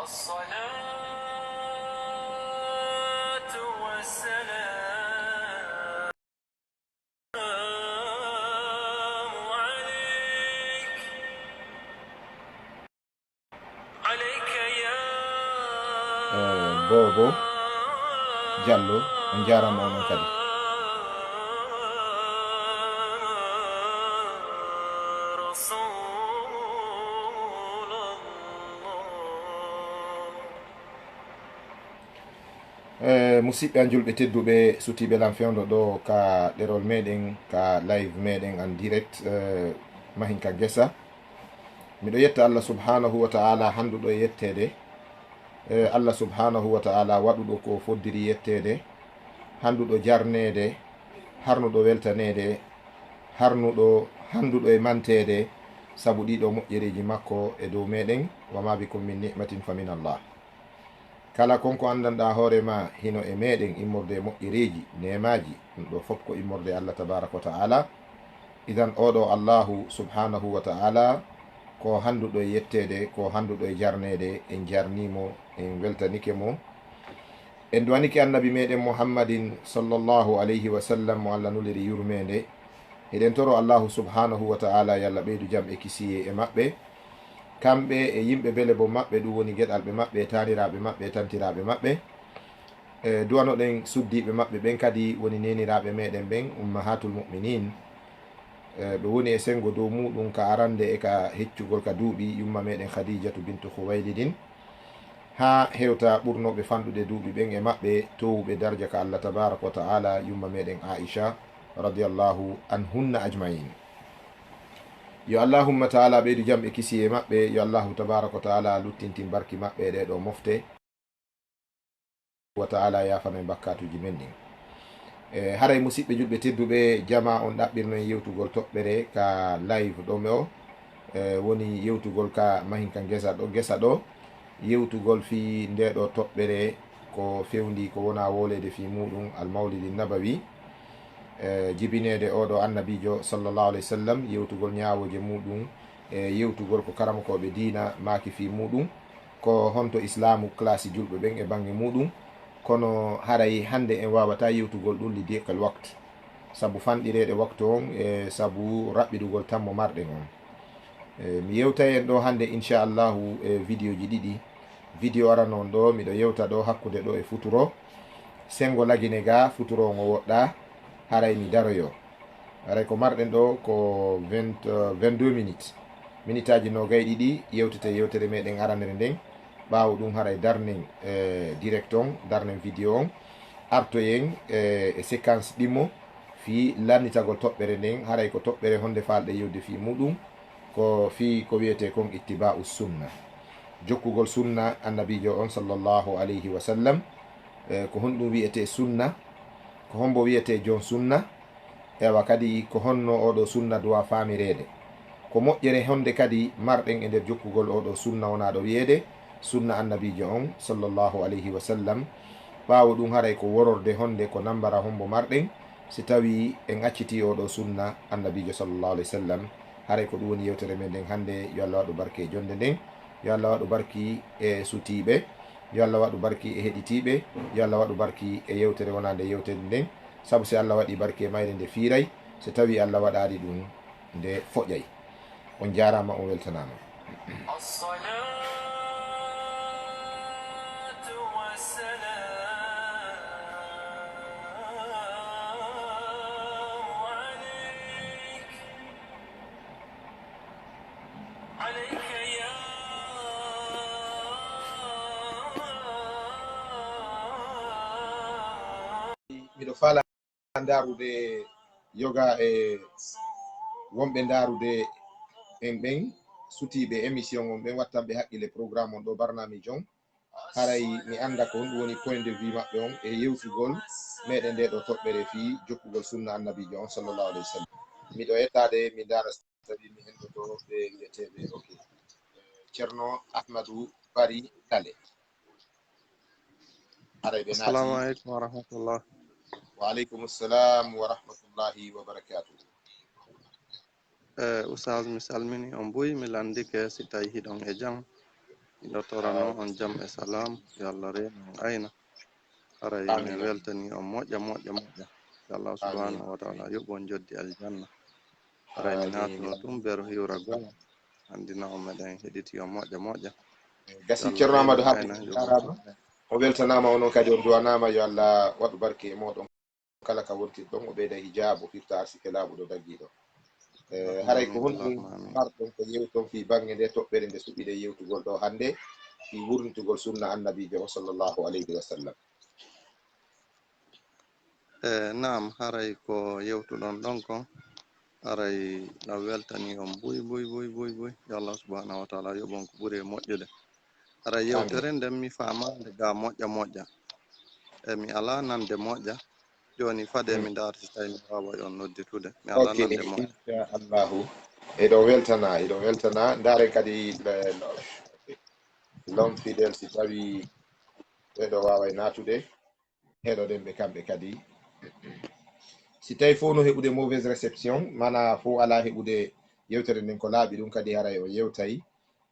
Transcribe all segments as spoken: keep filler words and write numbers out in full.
الصلاة والسلام عليك، عليك يا Eh, Bobo Diallo, on njaaraama onon kadi. رسول الله. Eh, musidɓe an julɓe tedduɓe, sutiiɓe lan fewndo ɗo ka ɗerol meɗen, ka live meɗen en direct, eh, Mahinka Ngesa. Miɗo yetta Allah subhanahu wa ta'ala, handuɗo e yetteede. Eh, Allah subhanahu wa ta'ala, waɗuɗo ko foddiri yetteede, handuɗo jarneede, harnuɗo weltaneede, harnuɗo, handuɗo e manteede, sabu ɗiɗo moƴƴereeji makko e dow meɗen, "Wa ma bikum min ni'matin fa min Allah." Kala kon ko anndanɗaa hoore ma hino e meɗen immorde e moƴƴereeji, neemaaji, ɗum ɗo fof ko immorde e Allah tabaraka wa ta'ala. Idan oɗo Allahu subhanahu wa ta'ala ko handuɗo e yetteede, ko handuɗo e jarneede, en jarnii mo, en weltanike mo. En duwanike annabi meɗen Muhammadin sallallahu alayhi wa sallam mo Allah nuliri yurmeende. Hiɗen toro Allahu subhanahu wa ta'ala yo Allah ɓeydu jam e kisiyee e maɓɓe. Kamɓe e yimɓe bele bo maɓɓe, ɗum woni geɗalɓe maɓɓe, e taaniraaɓe maɓɓe, e tantiraaɓe maɓɓe. E duwanoɗen suddiiɓe maɓɓe ɓen kadi woni neeniraaɓe meɗen ɓen, ummahatul mu'minin. E ɓe woni e sengo dow muɗum ka arande e ka heccugol ka duuɓi, yumma meɗen Khadijatu bintu Khuwaylidin. Haa hewta ɓurnooɓe fanɗude duuɓi ɓen e maɓɓe, towuɓe darja ka Allah tabaraka wa ta'ala, yumma meɗen Aisha radiyallahu anhunna ajma'in. Yo Allahumma ta'ala ɓeydu jam e kisiyee maɓɓe, yo Allahu tabaraka wa ta'ala luttintin barki maɓɓe e ɗee ɗoo mofte. Wa ta'ala yaafana en bakkaatuuji men ɗin. E, haray musidɓe julɓe tedduɓe, jama on ɗaɓɓirno en yewtugol toɓɓere ka live ɗo me o, e, woni yewtugol ka Mahinka Ngesa ɗo, Ngesa ɗo, yewtugol fii ndee ɗoo toɓɓere ko fewndii ko wona wooleede fii muɗum Al-Mawlidi Nabawi, e, jibineede oo ɗoo Annabiijo sallallahu alayhi wa sallam, yewtugol ñaawooje muɗum, e, yewtugol ko karamokooɓe diina maaki fii muɗum, ko honto Islaamu classe julɓe ɓen e baŋŋe muɗum, kono haray hannde en waawataa yewtugol ɗum li diiqal waqt, sabu fanɗireede waktu on e sabu raɓɓiɗugol tammo marɗen on. E, mi yewtay en ɗoo hannde, inchallahu, e vidéo ji ɗiɗi. Vidéo arano on ɗoo, miɗo yewta ɗoo hakkunde ɗoo e futuro. Senngo Lagine gaa, futuro on o woɗɗaa, haray mi daroyo. Haray ko marɗen ɗoo ko vingt, euh, vingt-deux minutes. Minitaaji noogay ɗiɗi, yewtete yewtere meɗen aranere nden. Ɓaawo ɗum haray darnen, e, direct on, darnen vidéo on. Artoyen, e, e séquence ɗimmo fii lannitagol toɓɓere nden, haray ko toɓɓere honde faalɗe yewde fii muɗum. Ko fii ko wiyetee kon ittiba'u sunna, jokkugol sunna Annabiijo on sallallahu alayhi wa sallam. E, ko honɗum wiyetee sunna? Ko hombo wiyetee jon sunna? Ewa kadi ko honno oo ɗoo sunna duwaa faamireede? Ko moƴƴere honde kadi marɗen e nder jokkugol oo ɗoo sunna wonaaɗo wiyeede sunna Annabiijo on sallallahu alayhi wa sallam? Ɓaawo ɗum haray ko wororde honde, ko nambara hombo marɗen si tawii en accitii oo ɗoo sunna Annabiijo sallallahu alayhi wa sallam? Haray ko ɗum woni yewtere men nden hannde. Yo Allah waɗu barke e jonde nden. Yo Allah waɗu barki e sutiiɓe. Yo Allah waɗu barki e heɗitiiɓe. Yo Allah waɗu barki e yewtere wonaande yewtere nden. Sabu si Allah waɗi barki e mayre, nde fiiray. Si tawii Allah waɗaali ɗum, nde foƴay. On jaaraama, on weltanaama. الصلاة والسلام عليك، عليك يا Miɗo faala ndaarude yoga e wonɓe ndaarude en ɓen, sutiiɓe émission on ɓen, wattanɓe haqqille programme on ɗoo, barnaamij on. Haray mi annda ko honɗum woni point de vue maɓɓe on e yewtugol meɗen ndee ɗoo toɓɓere fii jokkugol sunna Annabiijo on sallallahu alayhi wa sallam. Miɗo yettaade, mi ndaara tawi mi henndoto ɓe wiyeteeɓe, ok. Ceerno Ahmadu Bari Kale. Haray ɓe naati. Assalamu aleykum wa rahmatullah. Wa aleykum salam wa rahmatullahi wa barakatuh. Eh, Oustaz, mi salmini on buy, mi lanndike si tawi hiɗon e jam. Miɗo torano on jam e salaam, yo Allah reenu on ayna. Haray min weltanii on moƴƴa, moƴƴa, moƴƴa. Yo Allah subhanahu wa taala yoɓu on joddi aljanna. Haray min naatuno tun bero hiwragol. Anndina on meɗen heɗiti on moƴƴa, moƴƴa. Gasi Ceerno Amadou Haɓɓi jaaraama. O weltanaama, onon kadi on duwanaama, yo Allah waɗu barke e mooɗon. Kala ka wontirɗon, o ɓeyda hijaabu, o firta arsike laaɓuɗo daggiiɗo. Eh, haray ko honɗum marɗon ko yewton fii bannge nde toɓɓere nde suɓiɗen yewtugol ɗo hannde, fii wurnitugol sunna annabiijo on sallallahu alayhi wa sallam? Eh, naam, haray ko yewtuɗon ɗon kon, haray na weltanii on buy, buy, buy, buy, buy. Yo Allah subhanahu wa taala yoɓu on ko ɓuri e moƴƴude. Haray yewtere nden mi faamaande ga moƴƴa, moƴƴa. E mi alaa nande moƴƴa. Jooni fade mi ndaarti tawi mi waaway on nodditude. Mi alaa nande moƴƴa. Inchallahu. Eɗo weltana, eɗo weltana. Ndaare kadi le-, lo-, L'homme fidèle, si tawi ɓeɗo waaway naatude. Heɗoɗen ɓe kamɓe kadi. Si tawi fof no heɓude mauvaise réception, mana fof alaa heɓude yewtere nden ko laaɓi, ɗum kadi haray o yewtay,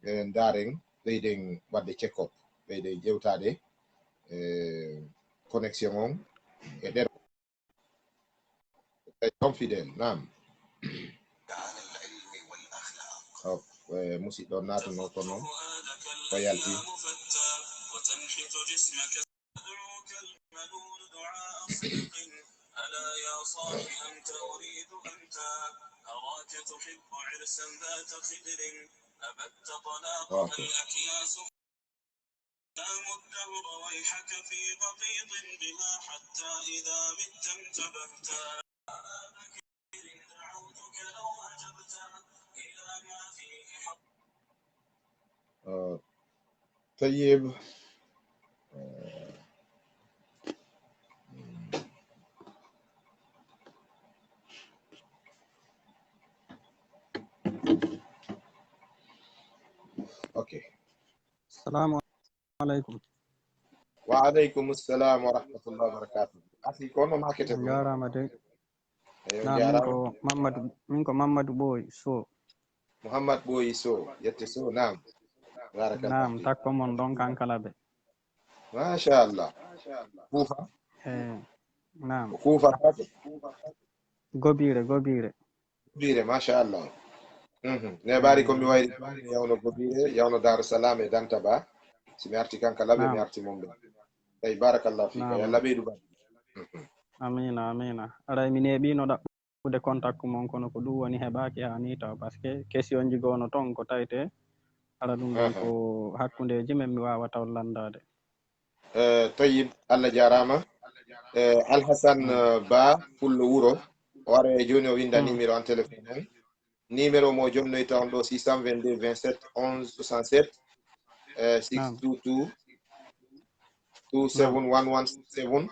eh, ndaaren, ɓeyden waɗde check-up, ɓeyden ƴewtaade, eh, connexion on e ɗer. Eh, L'homme fidèle, naam. Oh, eh, musidɗo naatuno kono o yalti. أدعوك الملول دعاء صدق، ألا يا صاحي أنت أريد أنت، أراك تحب عرسا ذات خدر، أبت طلاقها الأكياس، نام الدهر ويحك في غطيط بها حتى إذا مت انتبهت، أبا بكر دعوتك لو أجبت إلى ما فيه حق. Eh, Tayyib. Eh, ok. Assalamu alaikum. Wa alaikum assalam wa rahmatullahi wa barakatuh. Akhi, ko honno maaketen? On jaaraama de. Eyo, naam, min ko Mamadou, min ko Mamadou Boy Sow. Mouhammad Boy Sow, yette Sow, naam. Barakallah. Naam, takko mon ɗon Kankalabe. Machallah. Kuufa? Eh, naam. Ko Kuufa kake? Gobire, Gobire. Gobire, machallah. Mhm. Ne bari ko mi wayri yawno Gobire, yawno Dar Salam e Dantaba. Si mi arti Kankalabe, mi arti Mombe. Tawi barakallah fika. Naam. Yo Allah ɓeydu barke. Mhm. Amina, amina. Aray mi neeɓino ɗaɓɓude contact mon, kono ko ɗum woni heɓaaki haa ni taw, parce que question ji goono toon ko tawte hara ɗum ɗon ko hakkundeeji men mi waawata on lanndaade. Eh, Tayyib, Allah jaaraama. Eh, Alhasan, eh, Ba, Pullo Wuro, o ara e jooni o winnda numéro an téléphone on. Numéro mo jonnoyta on ɗo, six cent vingt-deux vingt-sept onze soixante-sept, eh, six two two two seven one one six seven.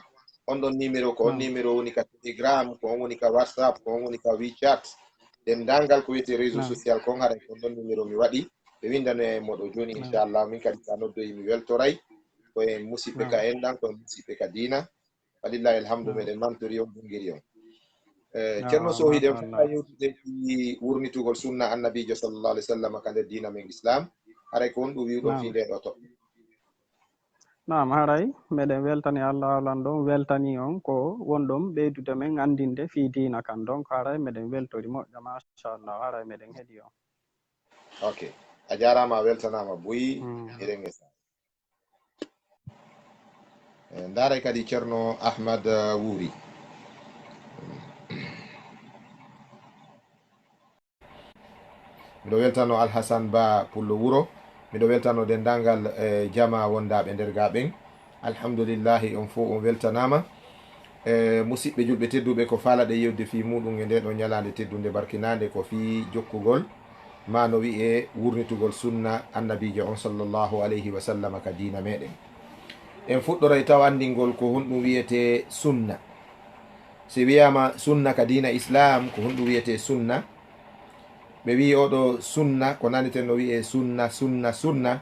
On ɗon numéro ko on numéro woni ka Telegram, ko on woni ka WhatsApp, ko on woni ka WeChat. Denndaangal ko wiyetee réseau social kon, haray ko on ɗon numéro mi waɗi. Ɓe winndanoya e moɗo jooni, inchallah. Min kadi sa noddoyi mi weltoray. Ko en musiɓɓe ka enɗan, ko en musiɓɓe ka diina. Walillahi alhamdu, meɗen mantori on, ɓungiri on. Eh, Ceerno Sow, hiɗen fota yewtude fii wurnitugol sunna annabiijo sallallahu alaihi wasallam ka nder diina men Islam. Haray ko honɗum wi'uɗon fii ndee ɗoo toɓɓere? Naam, haray meɗen weltani Allah, Allah ɗon weltani on ko wonɗon ɓeydude men anndinde fii diina kan. Donc haray meɗen weltori moƴƴa, machallah, haray meɗen heɗi on. Ok. A jaaraama, a weltanaama buy. Mm. Hiɗen e sa-, eh, ndaaray kadi Ceerno Ahmad, eh, Wuuri. Miɗo weltano Alhasan Ba Pullo Wuro. Miɗo weltano denndaangal, eh, jamaa wondaaɓe nder gaa ɓen. Alhamdulillahi, on fof on weltanaama. Eh, musiɓɓe julɓe tedduɓe, ko faalaɗen yewtude fii muuɗum e ndee ɗoo ñalaande teddunde barkinaande ko fii jokkugol, maa no wi'ee wurnitugol sunna annabiijo on sallallahu alayhi wa sallam ka diina meɗen. En fuɗɗoray taw anndingol ko honɗum wi'etee sunna. Si wi'aama sunna ka diina Islaam, ko honɗum wi'etee sunna? Ɓe wi'i oo ɗoo sunna, ko naneten no wi'ee sunna, sunna, sunna,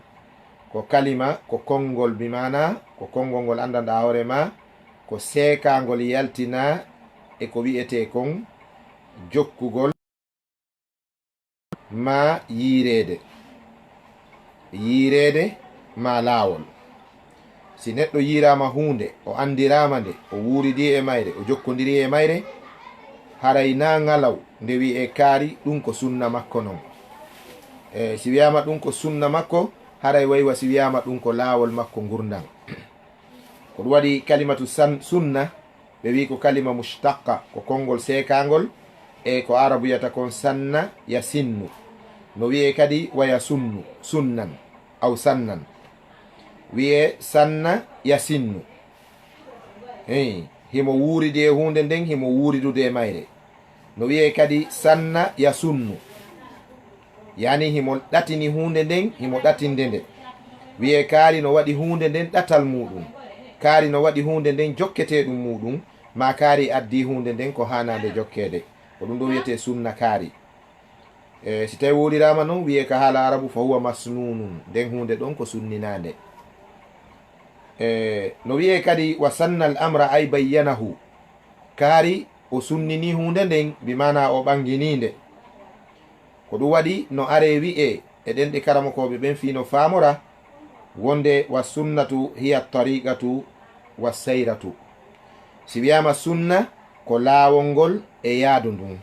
ko kalima, ko konngol, bi maanaa ko konngol ngol anndanɗaa hoore maa, ko seekaangol yaltinaa e ko wi'etee kon jokkugol maa yiireede. Yiireede maa laawol. Si neɗɗo yiiraama huunde, o anndiraama nde, o wuuridi e mayre, o jokkondiri e mayre, haray naa ŋalaw nde wi'ee kaari, ɗum ko sunna makko non. E si wiyaama ɗum ko sunna makko, haray waywa si wiyaama ɗum ko laawol makko ngurndan. Ko ɗum waɗi kalimatu san-, sunna, ɓe wi'i ko kalima mushtaqqa, ko konngol seekaangol, e ko arabuyata kon sanna ya sinnu. No wi'ee kadi wa ya sunnu, sunnan, aw sannan. Wi'ee sanna ya sinnu. Hey, himo wuuridi e huunde nden, himo wuuridude e mayre. No wi'ee kadi sanna ya sunnu. Yani himo ɗatini huunde nden, himo ɗatinde nde. Wi'ee kaari no waɗi huunde nden ɗatal muuɗum. Kaari no waɗi huunde nden jokketeeɗum muuɗum, maa kaari addii huunde nden ko haanaande jokkeede. Ko ɗum ɗo wi'etee sunna kaari. E si tawi wuuriraama non, wi'ee ka haala arabu, fa huwa masnunun. Nden huunde ɗon ko sunninaande. E no wi'ee kadi, wa sanna al amra ay bayyanahu. Kaari o sunnini huunde nden, bi maana o ɓanginii nde. Ko ɗum waɗi no aree wi'ee e ɗenɗe karamokooɓe ɓen fii no faamora wonde wa sunnatu hiya tariqatu wa sayratu. Si wiyaama sunna, ko laawol ngol e yaadu ndun.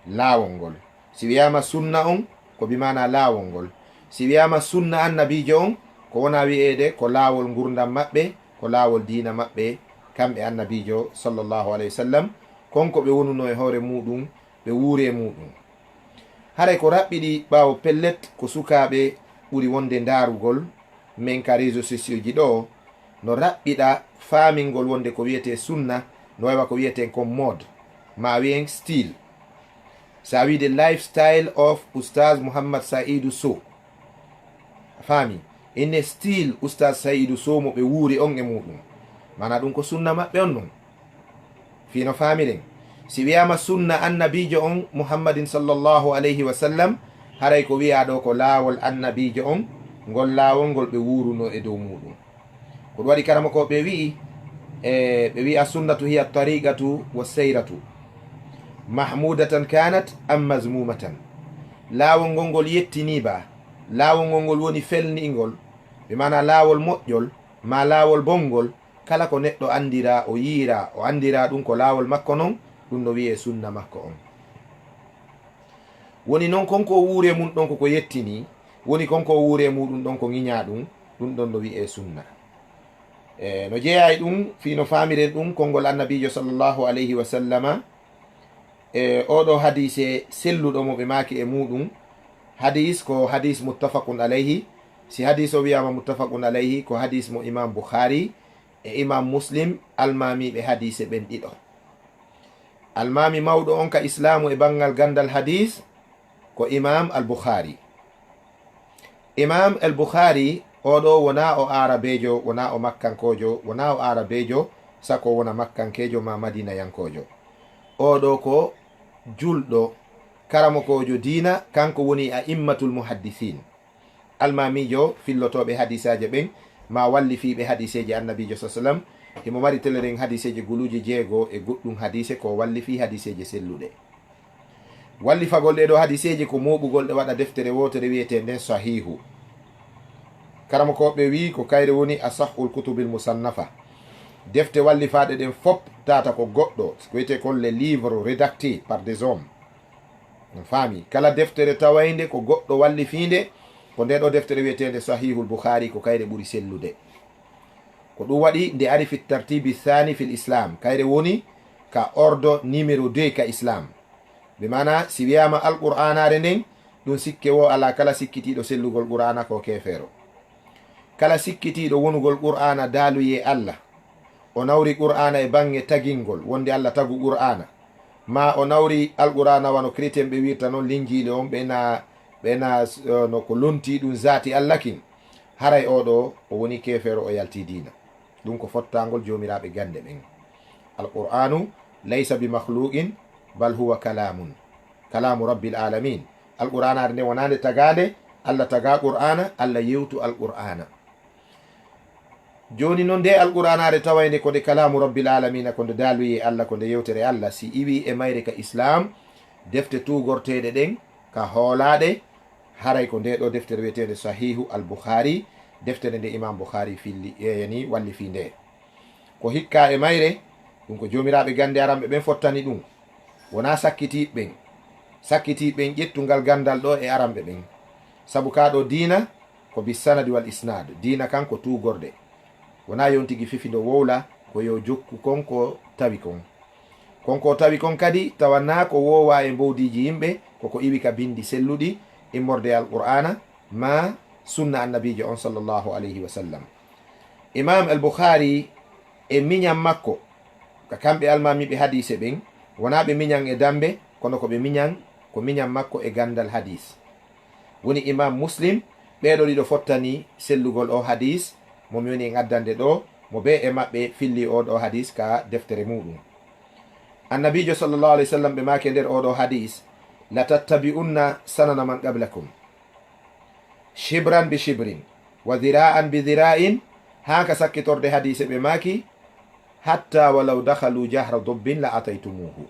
Laawol ngol. Si wiyaama sunna on, ko bi maana laawol ngol. Si wiyaama sunna annabiijo on, ko wona wi'eede ko laawol ngurndan maɓɓe, ko laawol diina maɓɓe, kamɓe annabiijo sallallahu alayhi wa sallam, kon ko ɓe wonunoo e hoore muuɗum, ɓe wuuri e muuɗum. Haray ko raɓɓiɗi ɓaawo pellet ko sukaaɓe ɓuri wonde ndaarugol men ka réseaux sociaux ji ɗoo, no raɓɓiɗa faamingol wonde ko wi'etee sunna, no waywa ko wi'eten kon mode, maa wi'en style. Sa wi'ude lifestyle of Oustaz Mouhammad Saïdou Sow. A faami? Inne style Oustaz Saïdou Sow mo ɓe wuuri on e muuɗum. Maana ɗum ko sunna maɓɓe on non. Fii no faamiren. Si wiyaama sunna annabiijo on Muhammadin sallallahu alayhi wa sallam, haray ko wi'aa ɗoo ko laawol annabiijo on, ngol laawol ngol ɓe wuurunoo e dow muuɗum. Ko ɗum waɗi karamokooɓe wi'i, e, ɓe wi'i, as-sunnatu hiya tariqatu wa sayratu. Mahmudatan kanat am mazmumatan. Laawol ngol ngol yettinii ba, laawol ngol ngol woni felniingol, bi maana laawol moƴƴol, maa laawol bonngol, kala ko neɗɗo anndiraa, o yi'iraa, o anndiraa ɗum ko laawol makko non, ɗum no wi'ee sunna makko on. Woni non kon ko o wuuri e mum ɗon ko ko yettinii, woni kon ko o wuuri e muuɗum ɗon ko ŋiñaa ɗum, ɗum ɗon no wi'ee sunna. E no jeyaa e ɗum, fii no faamiren ɗum, konngol annabiijo sallallahu alayhi wa sallama, e oo ɗoo hadiise selluɗo mo ɓe maaki e muuɗum, hadiis ko hadiis muttafaqun alayhi. Si hadiis o wiyaama muttafaqun alayhi, ko hadiis mo Imaam Bukhaari e Imaam Muslim, almaamiiɓe hadiise ɓen ɗiɗo. Almaami mawɗo on ka Islaamu e banngal ganndal hadiis ko Imaam Al-Bukhaari. Imaam Al-Bukhaari, oo ɗoo wonaa o Aarabeejo, wonaa o Makkankoojo, wonaa o Aarabeejo, sako wona Makkankeejo maa Madiinayankoojo. Oo ɗoo ko julɗo, karamokoojo diina, kanko woni a'immatul muhaddisiin. Almaamiijo fillotooɓe hadiisaaje ɓen, maa wallifiiɓe hadiiseeje Annabiijo, sallallaahu alayhi wa sallam, himo mari teleren hadiiseeje guluuje jeego e goɗɗum hadiise ko wallifii hadiiseeje selluɗe. Wallifagol ɗee ɗoo hadiiseeje ko mooɓugol ɗe waɗa deftere wootere wi'eteenden Sahiihu. Karamokooɓe wi'i ko kayre woni asahhul kutubil musannafa. Defte wallifaaɗe ɗen fop tata ko goɗɗo, ko wi'etee kon les livres rédactés par des hommes. On faami, kala deftere tawaynde ko goɗɗo wallifiinde, ko ndee ɗoo deftere wi'eteende Sahiihul Bukhaari ko kayre ɓuri sellude. Ko ɗum waɗi nde ari fi tartibi thani fil Islam, kayre woni ka ordre numéro deux ka Islam. Bi maana, si wiyaama Alqur'aanaare nden, ɗum sikke woo alaa, kala sikkitiiɗo sellugol Qur'aana ko keefeero. Kala sikkitiiɗo wonugol Qur'aana daaluyee Alla, o nawri Qur'aana e baŋŋe tagingol, wonde Alla tagu Qur'aana, maa o nawri Alqur'aana wano kreten ɓe wi'irta non Linjiili on, ɓe na, ɓe na, eh, no ko lontii ɗum zaati Alla kin, haray oo ɗoo o woni keefeero, o yaltii diina. Ɗum ko fottaangol joomiraaɓe gannde ɓen. Alqur'aanu laysa bi makhluqin, bal huwa kalaamun, kalaamu rabbil aalamiin. Alqur'aanaare nden wonaa nde tagaande, Alla tagaa Qur'aana, Alla yewtu Alqur'aana. Jooni non, ndee Alqur'aanaare tawaynde ko nde kalaamu rabbil aalamiina, ko nde daaluyee Alla, ko nde yewtere Alla, si iwii e mayre ka Islaam, defte tuugorteeɗe ɗen, ka hoolaaɗe, haray ko ndee ɗoo deftere wi'eteende Sahiihu Al Bukhaari, deftere nde Imam Bukhari filli, e, yani, wallifii nde. Ko hikka e mayre, ɗum ko joomiraaɓe gannde aranɓe ɓen fottani ɗum. Wonaa sakkitiiɓe ɓen. Sakkitiiɓe ɓen ƴettu ngal ganndal ɗoo e aranɓe ɓen. Sabu kaa ɗoo diina ko bis sanadi wal isnaad. Diina kan ko tuugorde. Wonaa yo on tigi fifindo wowla, ko yo jokku kon ko tawi kon. Kon ko tawi kon kadi tawa naa ko woowaa e mbowdiiji yimɓe, ko ko iwi ka binndi selluɗi, immorde e Alqur'aana, maa sunna Annabiijo on sallallahu alayhi wa sallam. Imam Al-Bukhari e miñan makko, ka kamɓe almaamiiɓe hadiise ɓen, wonaa ɓe miñan e dammbe, kono ko ɓe miñan, ko miñan makko e ganndal hadiis. Woni Imam Muslim, ɓee ɗoo ɗiɗo fottani sellugol oo hadiis, mo mi woni en addande ɗoo, mo bee e maɓɓe filli oo ɗoo hadiis ka deftere muuɗum. Annabiijo sallallahu alayhi wa sallam ɓe maaki e nder oo ɗoo hadiis, "Latattabi'unna sanana man qablakum, shibran bi shibrin, wa dhira'an bi dhira'in," haa ka sakkitorde hadiise ɓe maaki, "Hatta walaw dakhalu jahra dubbin la ataytumuhu."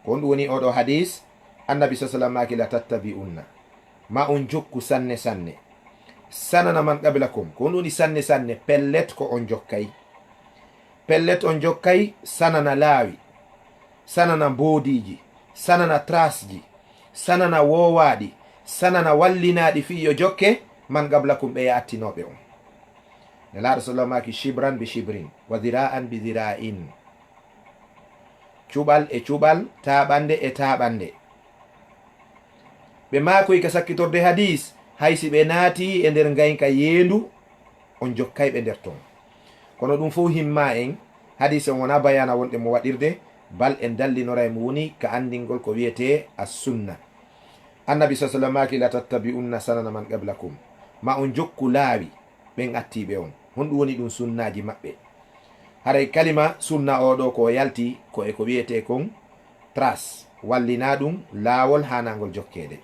Ko honɗum woni oo ɗoo hadiis? Annabi sallallahu alayhi wa sallam maaki, "Latattabi'unna." Ma on jokku sanne sanne. Sanana man qablakum. Ko honɗum woni sanne sanne? Pellet ko on jokkay. Pellet on jokkay sanana laawi, sanana mboodiiji, sanana trasji, sanana woowaaɗi, sanana wallinaaɗi fii yo jokke, man qablakum, ɓe yattinooɓe on. Nelaaɗo sallallahu maaki, "Shibran bi shibrin, wa dhira'an bi dhira'in." Cuɓal e cuɓal, taaɓannde e taaɓannde. Ɓe maakoy ka sakkitorde hadiis, hay si ɓe naatii e nder ngaynka yeendu, on jokkay ɓe nder ton. Kono ɗum fof himmaa en, hadiis on wonaa bayaana wonɗen mo waɗirde, bal en dallinoray mo woni ka anndingol ko wiyetee as-sunna. Annabi sallallahu alayhi wa sallam maaki, "Latattabi'unna sanana man qablakum." Ma on jokku laawi ɓen attiiɓe on. Honɗum woni ɗum sunnaaji maɓɓe? Haray kalima sunna oo ɗoo ko yalti ko e ko wiyetee kon trace, wallinaa ɗum laawol haanaa ngol jokkeede.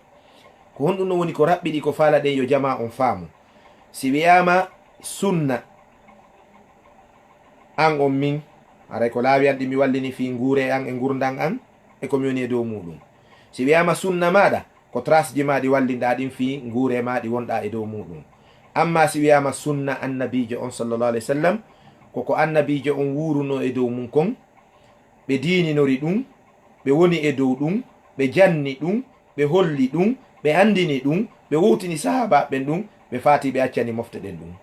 Ko honɗum non woni ko raɓɓiɗi ko faalaɗen yo jamaa on faamu? Si wiyaama sunna, an on min, haray ko laawi an ɗi mi wallini fii nguuree an e ngurndan an e ko mi woni e dow muuɗum. Si wiyaama sunna maaɗa, ko traceji maa ɗi wallinɗaa ɗin fii nguuree maa ɗi wonɗaa e dow muuɗum. Ammaa si wiyaama sunna annabiijo on sallallahu alayhi wa sallam, ko ko annabiijo on wuurunoo e dow mum kon, ɓe diininori ɗum, ɓe woni e dow ɗum, ɓe janni ɗum, ɓe holli ɗum, ɓe anndini ɗum, ɓe wowtini sahaabaaɓe ɓen ɗum, ɓe faati ɓe accani mofte ɗen ɗum.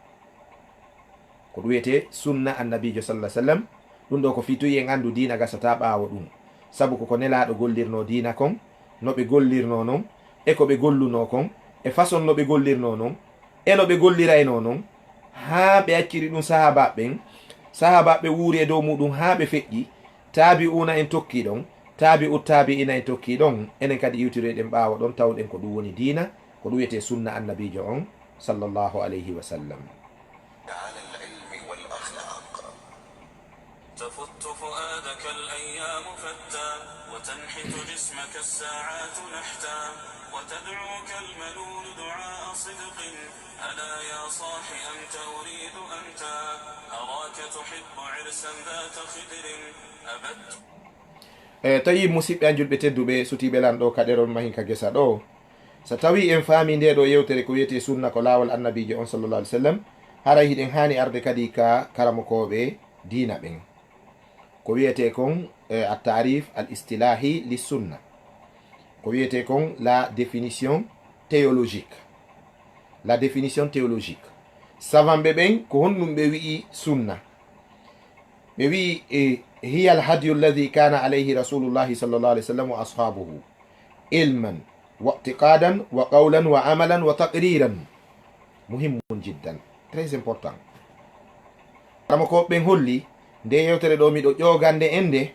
Ko ɗum wiyetee sunna annabiijo sallallahu alayhi wa sallam. Ɗum ɗoo ko fii tun en anndu diina gasataa ɓaawo ɗum. Sabu ko ko Nelaaɗo gollirnoo diina kon, no ɓe gollirnoo non, e ko ɓe gollunoo kon, e façon no ɓe gollirnoo non, e no ɓe golliraynoo non, haa ɓe acciri ɗum sahaabaaɓe ɓen. Sahaabaaɓe ɓen wuuri e dow muuɗum haa ɓe feƴƴi. Taabi'uuna en tokki ɗon, taabi'u taabi'iina en tokki ɗon. Enen kadi iwtiroyɗen ɓaawo ɗon, tawɗen ko ɗum woni diina, ko ɗum wiyetee sunna annabiijo on, sallallahu alayhi wa sallam. على العلم والأخلاق. تفت فؤادك الأيام فتا، وتنحت جسمك الساعات نحتا، وتدعوك المنون دعاء صدق. ألا يا صاح أنت أريد أنت، أراك تحب عرسا ذات خدر. أبت E tawi musiɓɓe an julɓe tedduɓe, sutiiɓe lan ɗoo ka ɗerol mahin ka gesa ɗoo, so tawi en faami nde ɗoo yewtere ko wiyetee sunna ko laawol annabiijo on sallallahu alayhi wa sallam, haray hiɗen haani arde kadi ka karamokooɓe diina ɓen. Ko wiyetee kon, e, at-ta'rif al-istilahi li sunna. Ko wiyetee kon la définition théologique. La définition théologique. Savanɓe ɓen, ko honɗum ɓe wi'i sunna? Ɓe wi'i, e, "Hiya al-hadyu alladhi kana alayhi Rasulullahi sallallahu alayhi wa sallam wa ashabuhu, ilman, wa i'tiqadan, wa qawlan, wa amalan, wa taqriran." Muhimmun jiddan. Très important. Karamokooɓe ɓen holli, nde yewtere ɗoo miɗo ƴoogande en nde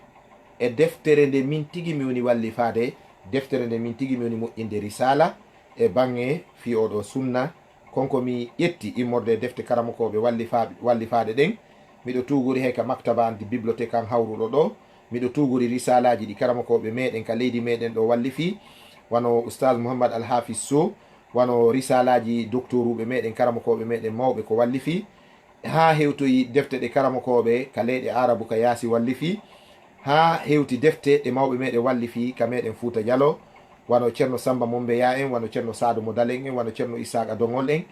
e deftere nde min tigi mi woni wallifaade, deftere nde min tigi mi woni moƴƴinde risaala e baŋŋe fii oo ɗoo sunna, kon ko mi ƴetti immorde e defte karamokooɓe wallifaaɓe, wallifaaɗe ɗen. Miɗo tuugori hay ka maktaba an, di bibliothèque an hawruɗo ɗoo. Miɗo tuugori risaalaaji ɗi karamokooɓe meɗen ka leydi meɗen ɗoo wallifii, wano Ustaz Muhammad Al Hafiz Sow, wano risaalaaji doktoruuɓe meɗen, karamokooɓe meɗen mawɓe ko wallifii, haa hewtoyi defte ɗe karamokooɓe ka leyɗe Aarabu ka yaasi wallifii, haa hewti defte ɗe mawɓe meɗen wallifii ka meɗen Fuuta Jaloo, wano Ceerno Sammba Mombeyaa en, wano Ceerno Saadu Mo Dalen en, wano Ceerno Isaaqa Doŋol en,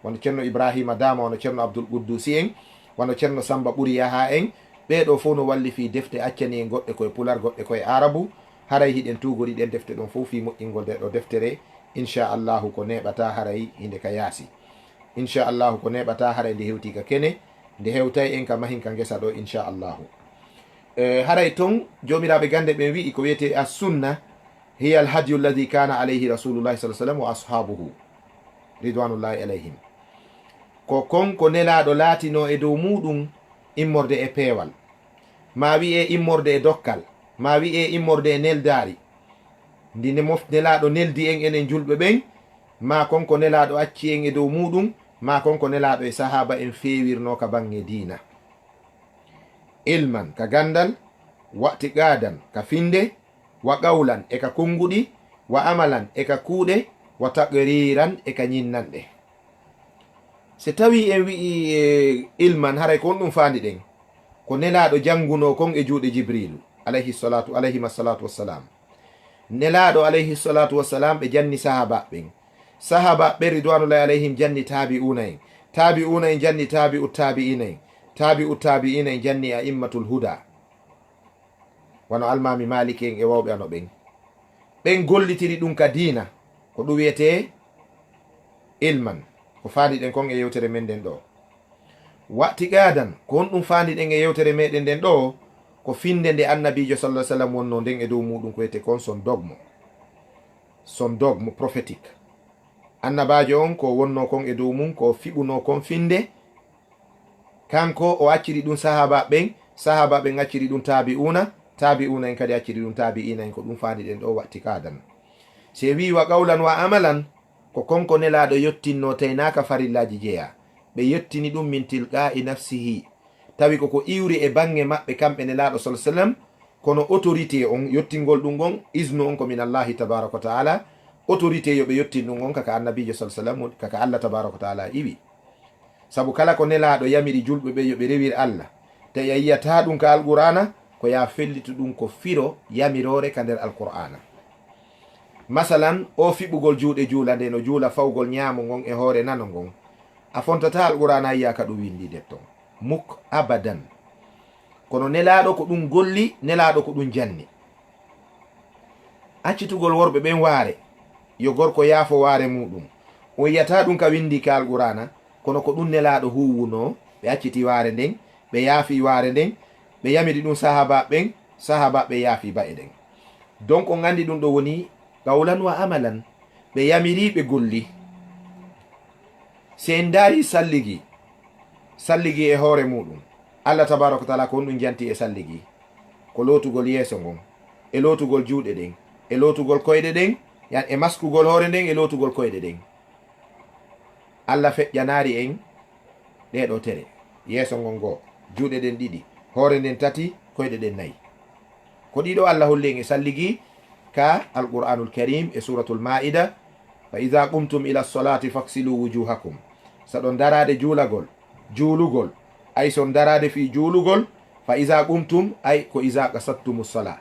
wano Ceerno Ibrahima Daama, wano Ceerno Abdul Quddusi en, wano Ceerno Samba Ɓuri Yaha en. Ɓee ɗoo fof no walli fii defte, accani en goɗɗe ko e Pular, goɗɗe ko e Aarabu. Haray hiɗen tuugori ɗen defte ɗon fof fii moƴƴingol ndee ɗoo deftere. Inchallahu ko neeɓataa haray hinde ka yaasi. Inchallahu ko neeɓataa haray nde hewtii ka kene, nde hewtay en ka mahin ka ngesa ɗoo, inchallahu. E, haray ton joomiraaɓe gannde ɓen wi'i ko wiyetee as-sunna hiya al-hadyu alladhi kana alayhi Rasulullahi sallallahu alayhi wa sallam wa ashabuhu ridwanullahi alayhim. Ko kon ko Nelaaɗo laatinoo e dow muuɗum immorde e peewal, maa wi'ee immorde e dokkal, maa wi'ee immorde e neldaari. Ndi ne mof-, Nelaaɗo neldi en enen julɓe ɓen, maa kon ko Nelaaɗo acci en e dow muuɗum, maa kon ko Nelaaɗo e sahaaba en feewirnoo ka baŋŋe diina. Ilman, ka ganndal, wa'tiqaadan, ka finnde, wa qawlan, e ka konnguɗi, wa amalan, e ka kuuɗe, wa taqriiran, e ka ñinnanɗe. Si tawii en wi'ii, e, ilman, haray ko honɗum faandiɗen? Ko Nelaaɗo janngunoo kon e juuɗe Jibriilu, alayhi salatu, alayhima salatu wassalam. Nelaaɗo, alayhi salatu wassalam, ɓe janni sahaabaaɓe ɓen. Sahaabaaɓe ɓen, ridwanullahi alayhim, janni taabi'uuna en. Taabi'uuna en janni taabi'u taabi'iina en. Taabi'u taabi'iina en janni a'immatul huda, wano Almaami Maaliki en e wawɓe ano ɓen. Ɓen gollitiri ɗum ka diina, ko ɗum wiyetee ilman, ko faandiɗen kon e yewtere men nden ɗoo. Wa'tiqaadan, ko honɗum faandiɗen e yewtere meɗen nden ɗoo? Ko finnde nde Annabiijo sallallahu alayhi wa sallam wonnoo nden e dow muuɗum, ko wiyetee kon son dogme. Son dogme prophétique. Annabaajo on, ko wonnoo kon e dow mum, ko fiɓunoo kon finnde, kanko o acciri ɗum sahaabaaɓe ɓen, sahaabaaɓe ɓen acciri ɗum taabi'uuna, taabi'uuna en kadi acciri ɗum taabi'iina en, ko ɗum faandiɗen ɗoo wa'tiqaadan. Si en wi'ii wa qawlan wa amalan, ko kon ko Nelaaɗo yottinnoo tawi hinaa ka farillaaji jeyaa. Ɓe yottini ɗum min tilqaa'i nafsihi. Tawi ko ko iwri e baŋŋe maɓɓe kamɓe Nelaaɗo sallallahu alayhi wa sallam, kono autorité on, yottingol ɗum on, iznu on ko min Allaahi tabaaraka wa ta'aala, autorité yo ɓe yottin ɗum on kaka Annabiijo sallallahu alayhi wa sallam, kaka Allah tabaaraka wa ta'aala iwi. Sabu kala ko Nelaaɗo yamiri julɓe ɓen yo ɓe rewir Allah, tawi a yi'ataa ɗum ka Alqur'aana, ko yo a fellitu ɗum ko firo yamiroore ka nder Alqur'aana. Masalan, o fiɓugol juuɗe juulande, no juula fawgol ñaamo ngon e hoore nano ngon, a fontataa Alqur'aana a yi'a ka ɗum winndii nder ton. Muk abadan. Kono Nelaaɗo ko ɗum golli, Nelaaɗo ko ɗum janni. Accitugol worɓe ɓen waare, yo gorko yaafo waare muuɗum. On yi'ataa ɗum ka winndii ka Alqur'aana, kono ko ɗum Nelaaɗo huuwunoo, ɓe acciti waare nden, ɓe yaafi waare nden, ɓe yamiri ɗum sahaabaaɓe ɓen, sahaabaaɓe ɓen yaafi ba'e nden. Donc, on anndi ɗum ɗoo woni qawlan wa amalan, ɓe yamiri, ɓe golli. Si en ndaarii salligi, salligi e hoore muuɗum, Allah tabaaraka wa ta'aala ko honɗum janti e salligi? Ko lootugol yeeso ngon, e lootugol juuɗe ɗen, e lootugol koyɗe ɗen, yan e maskugol hoore nden, e lootugol koyɗe ɗen. Allah feƴƴanaali en ɗee ɗoo tere, yeeso ngon goo, juuɗe ɗen ɗiɗi, hoore nden tati, koyɗe ɗen nayi. Ko ɗii ɗoo Allah holli en e salligi ka Alqur'aanul Kariim e Suuratul Maa'ida, "Fa iza qumtum ila salati faghsilu wujuhakum." Si on daraade juulagol, juulugol, ay si on daraade fii juulugol, "fa iza qumtum", ay ko "iza qasadtumus sala."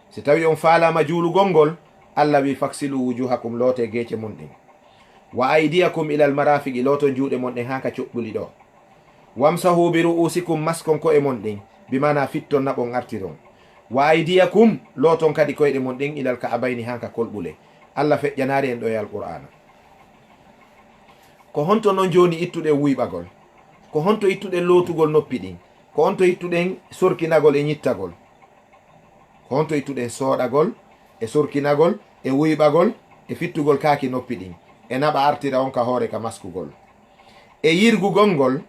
Si tawii on faalaama juulugol ngol, Allah wi'i, "Faghsilu wujuhakum", lootee geece mon ɗen. "Wa aydiyakum ilal marafiqi", looton juuɗe mon ɗen haa ka coɓɓuli ɗoo. "Wamsahu bi ru'usikum", maskon ko'e mon ɗen, bi maanaa fitton naɓon artiron. "Wa aydiyakum", looton kadi koyɗe mon ɗen, "ilal ka'abayni", haa ka kolɓule. Allah feƴƴanaali en ɗoo e Alqur'aana. Ko honto non jooni ittuɗen wuyɓagol? Ko honto ittuɗen lootugol noppi ɗin? Ko honto ittuɗen sorkinagol e ñittagol? Ko honto ittuɗen sooɗagol e sorkinagol e wuyɓagol e fittugol kaaki noppi ɗin e naɓa artira on ka hoore ka maskugol e yirgugol ngol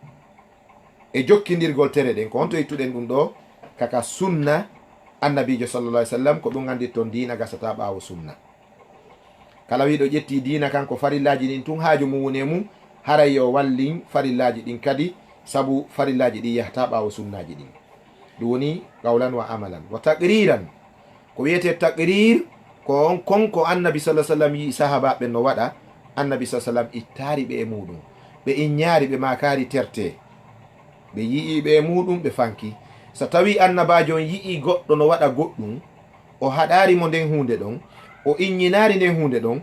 e jokkindirgol tere ɗen? Ko honto ittuɗen ɗum ɗoo kaka sunna Annabiijo sallallahu alayhi wa sallam? Ko ɗum anndirton diina gasataa ɓaawo sunna. Kala wi'uɗo ƴettii diina kan ko farillaaji ɗin tun haaju mum woni e mum, haray yo wallin farillaaji ɗin kadi, sabu farillaaji ɗin yahataa ɓaawo sunnaaji ɗin. Ɗum woni qawlan wa amalan. Wa taqriran, ko wiyetee taqrir, ko on kon ko Annabi sallallahu alayhi wa sallam yi'i sahaabaaɓe ɓen no waɗa, Annabi sallallahu alayhi wa sallam ittaari ɓe e muuɗum. Ɓe iññaari, ɓe maakaari tertee. Ɓe yi'ii ɓe e muuɗum, ɓe fanki. So tawii Annabaajo on yi'ii goɗɗo no waɗa goɗɗum, o haɗaari mo nden huunde ɗon, o iññinaari nden huunde ɗon,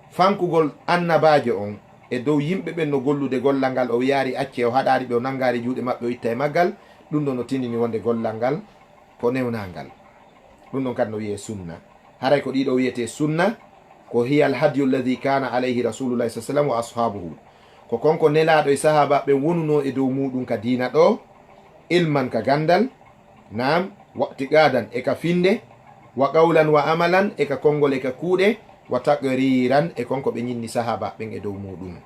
fankugol Annabaajo on, e dow yimɓe ɓen no gollude gollal ngal, o wiyaari acce, o haɗaari ɓe, o nanngaari juuɗe maɓɓe, o itta e maggal, ɗum ɗon no tindini wonde gollal ngal ko newnangal. Ɗum ɗon kadi no wiyee sunna. Haray ko ɗiɗo wiyetee sunna, ko hiya alhadyu alladhi kana alayhi rasulullahi sallallahu alaihi wasallam wa ashabuhu. Ko kon ko Nelaaɗo e sahaaba ɓen wonunoo e dow muuɗum ka diina ɗoo, ilman ka ganndal, naam, wa i'tiqadan e ka finnde, wa qawlan wa amalan e ka konngol e ka kuuɗe, wa taqriran e kon ko ɓe ñinni sahaaba ɓen e dow muuɗum.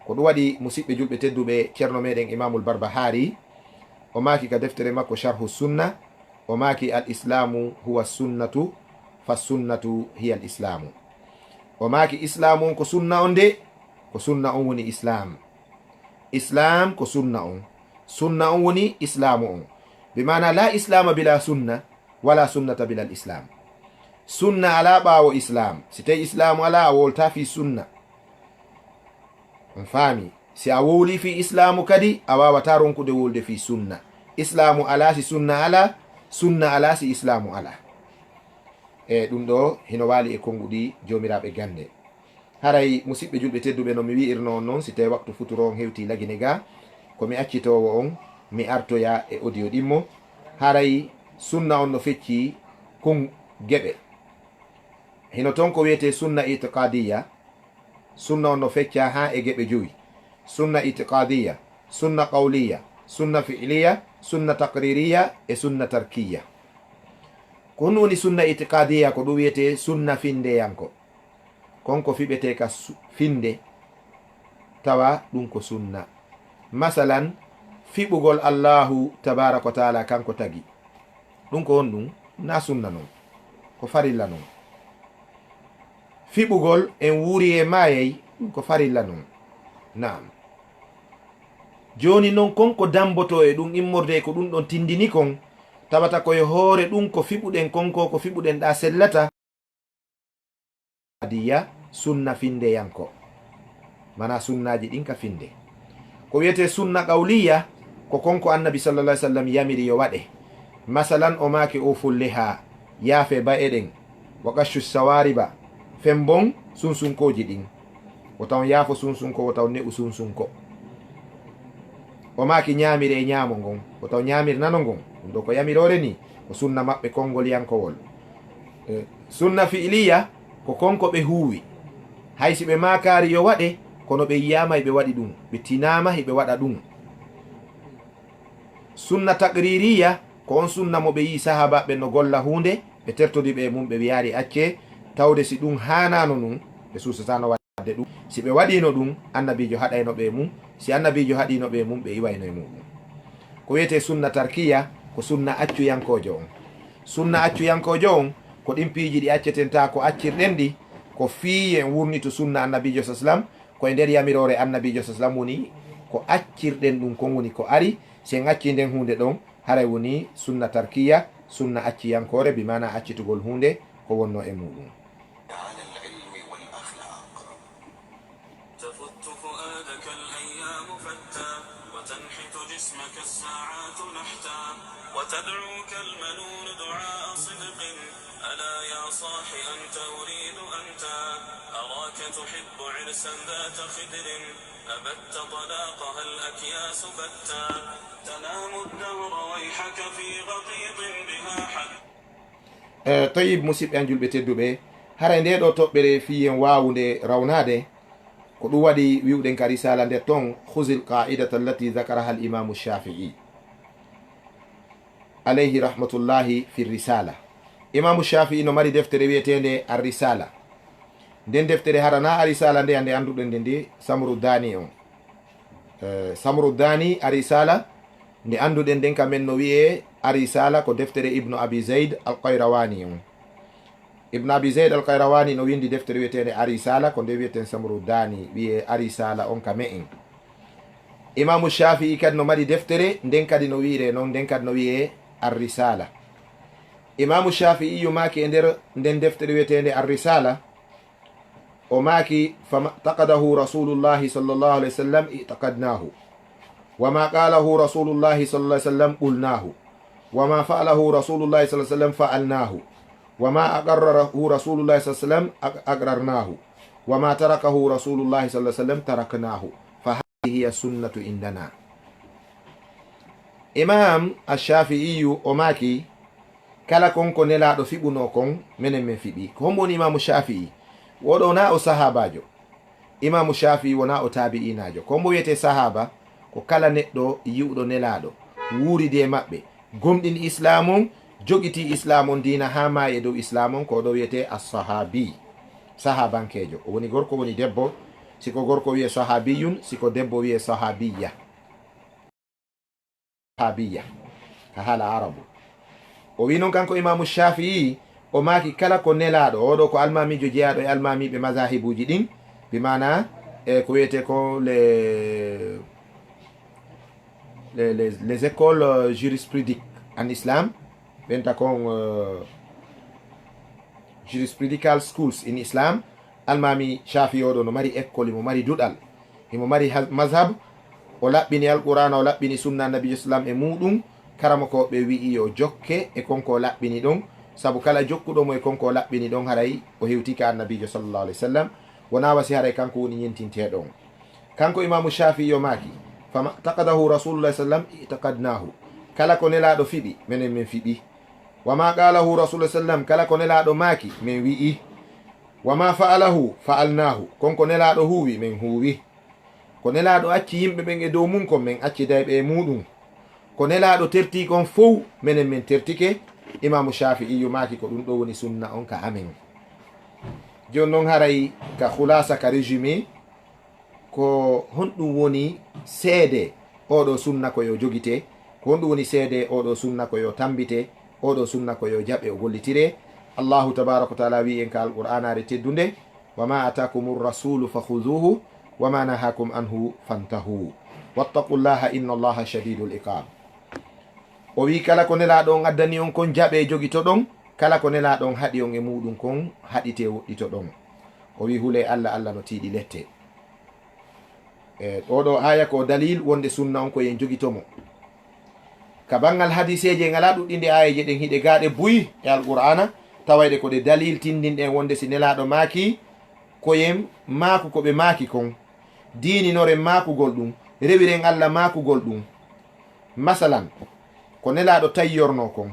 Ko ɗum waɗi, musiɓɓe julɓe tedduɓe, Ceerno meɗen Imaamul Barbahari, o maaki ka deftere makko Sharhu Sunna, o maaki, "Al Islaamu huwa sunnatu, fa sunnatu hiya al Islaamu." O maaki, "Islaamu on ko sunna on de, ko sunna on woni Islaam. Islaam ko sunna on. Sunna on woni Islaamu on." Bi maana, "La Islaama bila sunna, wala sunnata bila al Islaam." Sunna alaa ɓaawo Islaam. Si tawi Islaamu alaa, a wowlataa fii sunna. On faami? Si a wowlii fii Islaamu kadi, a waawataa ronkude wowlude fii sunna. Islaamu alaa si sunna alaa, sunna alaa si Islaamu alaa. E ɗum ɗoo hino waali e konnguɗi joomiraaɓe gannde. Haray, musiɓɓe julɓe tedduɓe, no mi wi'irnoo on non, si tawii waktu futuro on hewtii lagine gaa, ko mi accitoowo on, mi artoya e audio ɗimmo. Haray, sunna on no feccii kon geɓe. Hino ton ko wiyetee sunna itiqaadiyya, sunna on no feccaa haa e geɓe jowi. Sunna itiqaadiyya, sunna qawliyya, sunna fi'liyya, sunna taqriiriyya e sunna tarkiyya. Ko honɗum woni sunna itiqaadiyya? Ko ɗum wiyetee sunna finndeyanko. Kon ko fiɓetee ka su-, finnde, tawa ɗum ko sunna. Masalan, fiɓugol Allaahu tabaaraka wa taala kanko tagi. Ɗum ko honɗum? Na sunna non. Ko farilla non. Fiɓugol en wuuri e maayay, ɗum ko farilla non. Naam. Jooni non, kon ko dammbotoo e ɗum immorde e ko ɗum ɗon tinndini kon, tawata ko e hoore ɗum ko fiɓuɗen kon ko, ko fiɓuɗen ɗaa sellataa. Adiya, sunna finndeyanko. Mana sunnaaji ɗin ka finnde. Ko wiyetee sunna qawliyya, ko kon ko Annabi sallallahu alaihi wasallam yamiri yo waɗe. Masalan, o maaki, "Awful liha, yaafe ba'e ɗen, wa qashshu shawaariba, femmbon sunsunkooji ɗin." Wota on yaafo sunsunko, wota on ne'u sunsunko. O maaki, "Ñaamiree ñaamo ngon." Wota on ñaamir nano ngon. Ɗum ɗoo ko yamiroore nii, ko sunna maɓɓe konngolyankowol. Eh, sunna fi'liya, ko kon ko ɓe huuwi. Hay si ɓe maakaali yo waɗe, kono ɓe yiyaama hiɓe waɗi ɗum, ɓe tinaama hiɓe waɗa ɗum. Sunna taqririya, ko on sunna mo ɓe yi'i sahaabaaɓe ɓen no golla huunde, ɓe tertodi ɓe e mum, ɓe wiyaali accee, tawde si ɗum haanaano ɗum, ɓe suusataano waɗde ɗum. Si ɓe waɗiino ɗum, Annabiijo haɗayno ɓe e mum, si Annabiijo haɗiino ɓe e mum, ɓe iwayno e muuɗum. Ko wiyetee sunna tarkiya, ko sunna accuyankoojo on. Sunna accuyankoojo on, ko ɗin piiji ɗi acceten taa ko accirɗen ɗi, ko fii en wurnitu sunna Annabiijo sallallahu alaihi wasallam, ko e nder yamiroore Annabiijo sallallahu alaihi wasallam woni ko accirɗen ɗum, kon woni ko ari, si en accii nden huunde ɗon, haray woni sunna tarkiya, sunna acciyankoore, bi maana accitugol huunde ko wonno e muuɗum. على العلم والأخلاق. تفت فؤادك الأيام فتا، وتنحت جسمك الساعات نحتا، وتدعوك المنون دعاء صدق. ألا يا صاح أنت أريد أنت، أراك تحب عرسا ذات خدر، أبت طلاقها الأكياس بتا، تنام الدهر ويحك في غطيط بها حد. Eh, tayyib, musiɓɓe an julɓe tedduɓe, haray ndee ɗoo toɓɓere fii en waawu nde rawnaade, ko ɗum waɗi wi'uɗen ka risaala nde ton, "Khuzil qa'idata allati dhakaraha al-Imamu Shafi'i, alayhi rahmatullahi fi risala." Imamu Shafi'i no mari deftere wi'eteende Ar-Risala. Nden deftere hara na Ar-Risala nde, nde annduɗen nde, nde Samru Dani on. Eh, Samru Dani, Ar-Risala, nde annduɗen nden ka men no wi'ee Ar-Risala, ko deftere Ibnu Abi Zayd Al-Qayrawani on. Ibnu Abi Zayd Al-Qayrawani no winndi deftere wi'eteende Ar-Risala, ko nde wi'eten Samru Dani wi'ee Ar-Risala on ka me'en. Imamu Shafi'i kadi no mari deftere, nden kadi no wi'iree non, nden kadi no wi'ee Ar-Risala. Imamu Shafi'i yu maaki e nder nden deftere wi'eteende Ar-Risala, o maaki, "Fama i'taqadahu Rasulullahi sallallahu alaihi wasallam i'taqadnahu. Wa ma qalahu Rasulullahi sallallahu alaihi wasallam qulnahu. Wa ma fa'alahu Rasulullahi sallallahu alaihi wasallam fa'alnahu. Wa ma aqarrahu Rasulullahi sallallahu alaihi wasallam aq-, aqrarnahu. وما تركه رسول الله صلى الله عليه وسلم تركناه، فهذه هي السنة عندنا. Imam Ash-Shafi'iyu o maaki, kala kon ko Nelaaɗo fiɓunoo kon, menen men fiɓi. Ko hombo woni Imaamu Shafi'i? Oɗo wonaa o sahaabaajo. Imaamu Shafi'i wonaa o taabi'iinaajo. Ko hombo wiyetee sahaaba? Ko kala neɗɗo yi'uɗo Nelaaɗo, wuuridi e maɓɓe, gomɗini Islaam on, jogitii Islaam on diina haa maayi e dow Islaam on, ko oɗo wiyetee as-sahaabi, sahaabankeejo. O woni gorko, woni debbo. Si ko gorko wiyee sahaabiyun, si ko debbo wiyee sahaabiyya. Sahaabiyya, ka haala Arabu. O wii non kanko Imaamu Shafi'i, o maaki kala ko Nelaaɗo, oɗo ko almaamiijo jeyaaɗo e almaamiiɓe mazahibuuji ɗin, bi maana, e ko wiyetee ko le, les, les, les écoles, euh, jurisprudiques en islam, ɓen ta kon, euh, jurisprudical schools in Islam. Almaami Shafi'i oɗo no mari ekkol, himo mari duɗal, himo mari ha-, mazhab, o laɓɓini Alqur'aana, o laɓɓini sunna Annabiijo sallam e muuɗum. Karamokooɓe wi'i yo jokke e kon ko o laɓɓini ɗon, sabu kala jokkuɗo mo e kon ko o laɓɓini ɗon, haray o hewtii ka Annabiijo sallallahu alayhi wa sallam, wonaa wa si haray kanko woni ñentinteeɗo on. Kanko Imaamu Shafi'i o maaki, فما اعتقده رسول الله صلى الله عليه وسلم اعتقدناه. Kala ko Nelaaɗo fiɓi, menen men fiɓi. وما قاله رسول الله صلى الله عليه وسلم, kala ko Nelaaɗo maaki, men wi'i. وما فعله فعلناه, kon ko Nelaaɗo huuwi, men huuwi. Ko Nelaaɗo acci yimɓe ɓen e dow mun kon, men acciday ɓe e muuɗum. Ko Nelaaɗo tertii kon fow, menen men tertike. Imaamu Shafi'iyu maaki ko ɗum ɗo woni sunna on ka amen. Jooni non haray ka khulasa, ka résumé, ko honɗum woni seede oɗo sunna ko yo jogite? Ko honɗum woni seede oɗo sunna ko yo tambite? Oɗo sunna ko yo jaɓe, o gollitire? Allahu tabaraka wa taala wi'i en ka Alqur'aanaare teddunde, وما آتاكم الرسول فخذوه وما نهاكم عنه فانتهوا واتقوا الله إن الله شديد العقاب. O wi'i kala ko Nelaaɗo on addani on kon, jaɓe, jogitoɗon. Kala ko Nelaaɗo on haɗi on e muuɗum kon, haɗite, woɗɗitoɗon. O wi'i hulee Alla, Alla no tiiɗi lette. E, oo ɗoo aaya ko dalil wonde sunna on ko yo en jogito mo. Ka banngal hadiiseeje, en alaa ɗuɗɗinde aayeeje ɗen, hiɗe gaaɗe buy e Alqur'aana, tawayɗe ko ɗe dalil tindinɗe en wonde si Nelaaɗo maaki ko yo en maaku ko ɓe maaki kon, diininoren maakugol ɗum, rewiren Alla maakugol ɗum. Masalan, ko Nelaaɗo tayyornoo kon,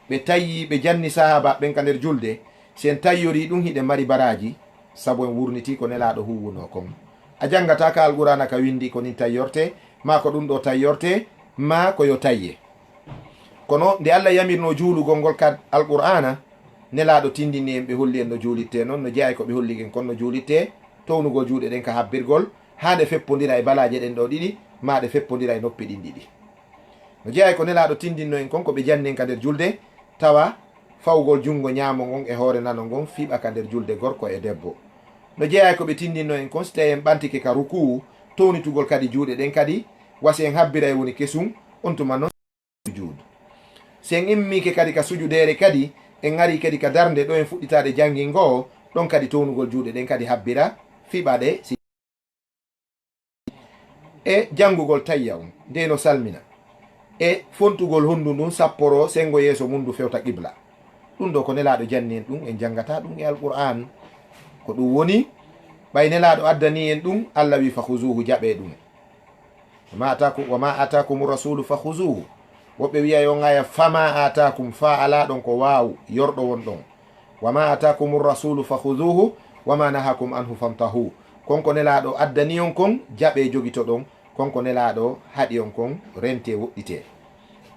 ɓe tayyii, ɓe janni sahaabaaɓe ɓen ka nder julde, si en tayyorii ɗum, hiɗen mari baraaji, sabu en wurnitii ko Nelaaɗo huuwunoo kon. A janngataa ka Alqur'aana ka winndii ko nin tayyortee, maa ko ɗum ɗoo tayyortee, maa ko yo tayye. Kono nde Alla yamirnoo juulugol ngol ka Alqur'aana, Nelaaɗo tindini en, ɓe holli en no juulittee non, no jeyaa e ko ɓe holli en kon no juulittee, townugol juuɗe ɗen ka habbirgol, haa ɗe feppondira e balaaje ɗen ɗoo ɗiɗi, maa ɗe feppondira e noppi ɗin ɗiɗi. No jeyaa e ko Nelaaɗo tindinnoo en kon, ko ɓe janni en ka nder julde, tawa fawgol junngo ñaamo ngon e hoore nano ngon fiɓa ka nder julde gorko e debbo. No jeyaa e ko ɓe tindinnoo en kon, si tawii en ɓantike ka rukuu, townitugol kadi juuɗe ɗen kadi, wa si en habbiray woni kesum, on tuma non sujuud. Si en immike kadi ka sujudeere kadi, en arii kadi ka darnde ɗo en fuɗɗitaade janngingol, ɗon kadi townugol juuɗe ɗen kadi habbira, fiɓa ɗe, si e janngugol tayya on, nde no salmina, e fontugol honndu ndun sapporoo senngo yeeso mun ndu fewta qibla. Ɗum ɗoo ko Nelaaɗo janni en ɗum, en janngataa ɗum e Alqur'aan. Ko ɗum woni, ɓay Nelaaɗo addanii en ɗum, Alla wi'i, "Fakhuzuhu, jaɓee ɗum." "Wa ma ataku-, wa ma atakumu rasulu fakhuzuhu." Woɓɓe wi'a yo on aya, "Fama atakum", fa alaa ɗon, ko waaw, yorɗo won ɗon. "Wa ma atakumu rasulu fakhuzuhu, wa ma nahakum anhu fantahu." Kon ko Nelaaɗo addani on kon, jaɓee, jogitoɗon. Kon ko Nelaaɗo haɗi on kon, rentee, woɗɗitee.